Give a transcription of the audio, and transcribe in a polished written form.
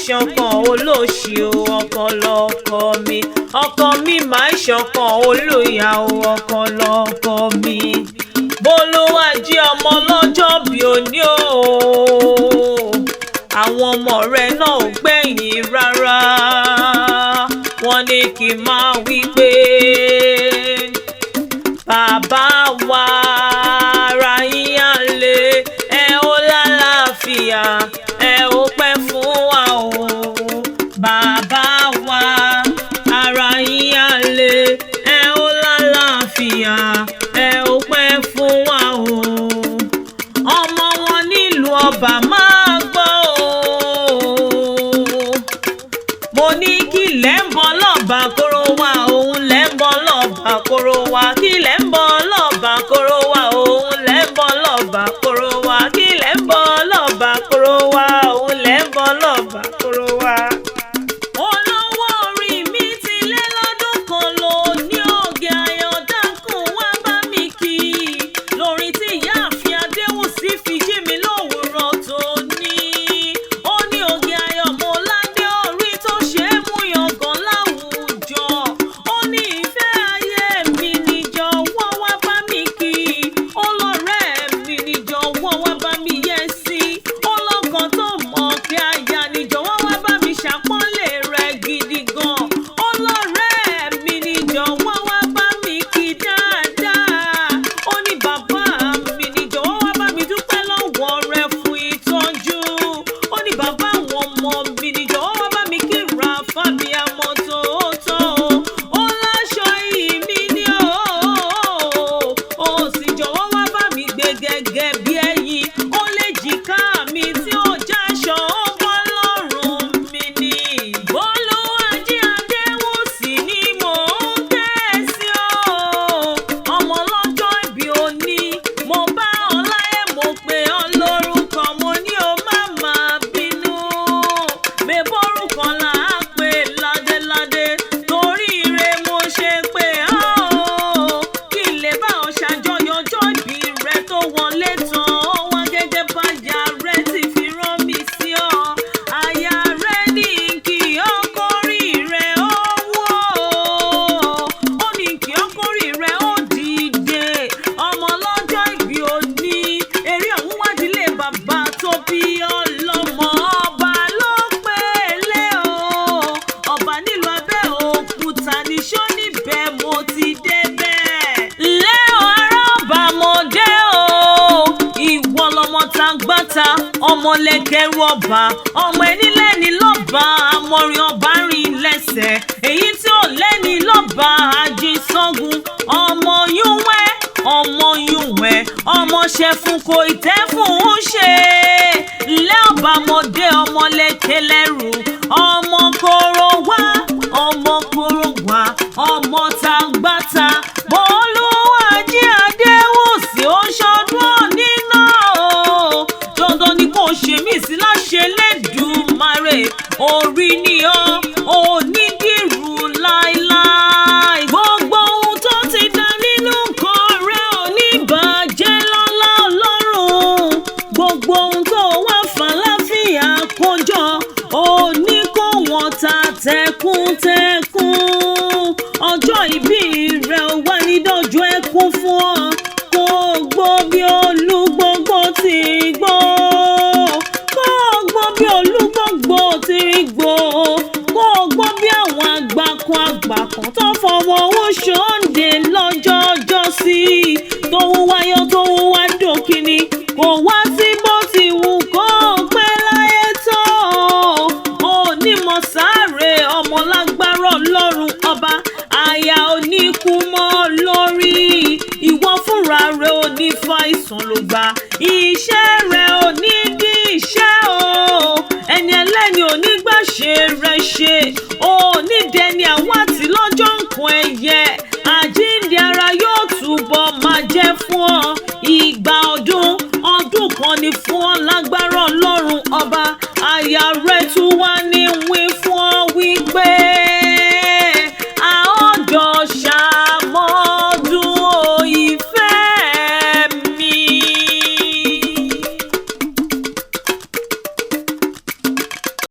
ṣọ̀kan olóṣì o, ọkọ lọkọ mi. Ọkọ mi máa ń ṣọ̀kan olóyà o, ọkọ lọkọ mi. Bólúwájí ọmọ lọ́jọ́ bí òní o, àwọn ọmọ rẹ̀ náà ò gbẹ̀yìn rárá. Wọ́n ní kí n máa wí pé bàbá wa, ara yín á le, ẹ ó lálàáfíà, ẹ ó pẹ́ fún wa o. Bàbá wa, ara yín á le, ẹ ó lálàáfíà, ẹ ó pẹ́ fún wa o. Ọmọ wọn nílùú ọba máa gbọ́ o. Mo ní kí lẹ́ ń bọ́ lọ́ba kóró wa, òun lẹ́ ń bọ́ lọ́ba kóró wa. Kí lẹ́ ń bọ́ lọ́ba kóró wa, òun lẹ́ ń bọ́ lọ́ba kóró wa. Kí lẹ́ ń bọ́ lọ́ba kóró wa, òun lẹ́ ń bọ́ lọ́ba kóró wa. Olówó orí mi ti lé lọ́dún kan lò ní ògè ayọ̀dákùn wá bá mi kí. Lórí tí ìyáàfin Adéwùsì fi jí mi lówùúrọ̀ tòní. Ó ní ògè ayọ̀ mo ládé orí tó ṣe é mú yangàn láwùjọ. Ó ní ìfẹ́ ayé mi ní jọ̀wọ́ wá bá mi kí. Ó lọ́rẹ́ mi ní jọ̀wọ́ wá bá mi yẹ sí. Ó lọ́kàn tó mọ̀ pé aya ní jọ̀wọ́ wá bá mi ṣàpọ́nlé rẹ̀ gidi gan. Ó lọ́rẹ́ mi ní jọ̀wọ́ wá bá mi kí dáadáa. Ó ní bàbá mi ní jọ̀wọ́ wá bá mi dúpẹ́ lọ́wọ́ rẹ̀ fún ìtọ́jú. Ó ní bàbá àwọn ọmọ mi ní jọ̀wọ́ wá bá mi kíra fábíàmọ́ tòótọ́ o. Ó láṣọ iyì mi ní o. Ó sì jọ̀wọ́ wá bá mi gbé gẹ́gẹ́ bí ẹyin. Ó lè jìká mi tí ó jáṣọ ó bọ́ lọ́rùn mi ni. Bólúwájí Adéwùsì ni mò ń ké sí o. Ọmọ lọ́jọ́ ìbí òní, mo bá ọ láyé, mo pè ọ́ lórúkọ, mo ní o má máa bínú. Mèbórúkọ là á pè ládéládé, torí ire mo ṣe pé ọ́ o. Kí n lè bá ọ ṣàjọyọ̀ ọjọ́ ìbí rẹ tó wọlé tán. Ó wá gẹ́gẹ́ báyà rẹ ti fi rán mi sí ọ. Aya rẹ ní kí ọkọrí rẹ ó wó. Ó ní kí ọkọrí rẹ ó dìde. Ọmọ lọ́jọ́ ìbí òní, eré ọ̀hún wá dílé bàbá tó bí ọlọ́mọ. Ọba ló pélé o. Ọba nílùú Abẹ́òkúta ní ṣó níbẹ̀ mo ti débẹ̀. Ǹlẹ́ o ará ọba mo dé o. Ìwọ lọmọ tagbáta, ọmọ lẹ́kẹ̀rú ọba, ọmọ ẹni lẹ́ni lọ́ba, amọ̀rin ọba rìn lẹ́sẹ̀. Èyí tí ò lẹ́ni lọ́ba, ajísọ́gun, ọmọ yúnwẹ́, ọmọ yúnwẹ́, ọmọ ṣẹ̀fún kò ìtẹ́fún ń ṣe. Ǹlẹ́ ọba mo dé, ọmọ lẹ́kẹ̀ lẹ́rù, ọmọ koro wá, ọmọ koro wá, ọmọ tagbáta. Bólúwájí Adéwùsì ó ṣọdún òní náà o. Dandan ni kò ṣe mí sí láṣẹ lẹ́dùnmarè. Orí ni ọ́, onídìrú láéláé. Gbogbo ohun tó ti dá nínú nǹkan rẹ̀ ò ní bàjẹ́ lọ́lá Ọlọ́run. Gbogbo ohun tó wà fàlàáfíà kójọ, ò ní kó wọn ta tẹkùntẹkùn. Ọjọ́ ìbí rẹ̀ ò wá ní dọ́jú ẹkún fún ọ. Kò gbó bí olúgbógbó ti gbó. Kò gbó bí olúgbógbó ti gbó. Kò gbó bí àwọn àgbàkan àgbàkan tó fọwọ́ owó ṣòǹde lọ́jọ́ ọjọ́ sí. Tó ń wáyọ̀ tó ń wá dòkìní. Kò wá sí bó ti wù kó pẹ́ láyé tó. Onímọ̀ sáré ọmọ lágbára Ọlọ́run ọba. Aya oníkú mọ́ lórí. Ìwọ fúnra rẹ ò ní fàìsàn ló gbà. Iṣẹ́ rẹ ò ní dí iṣẹ́ o. Ẹni ẹlẹ́ni ò ní gbà ṣe rẹ ṣe. Ó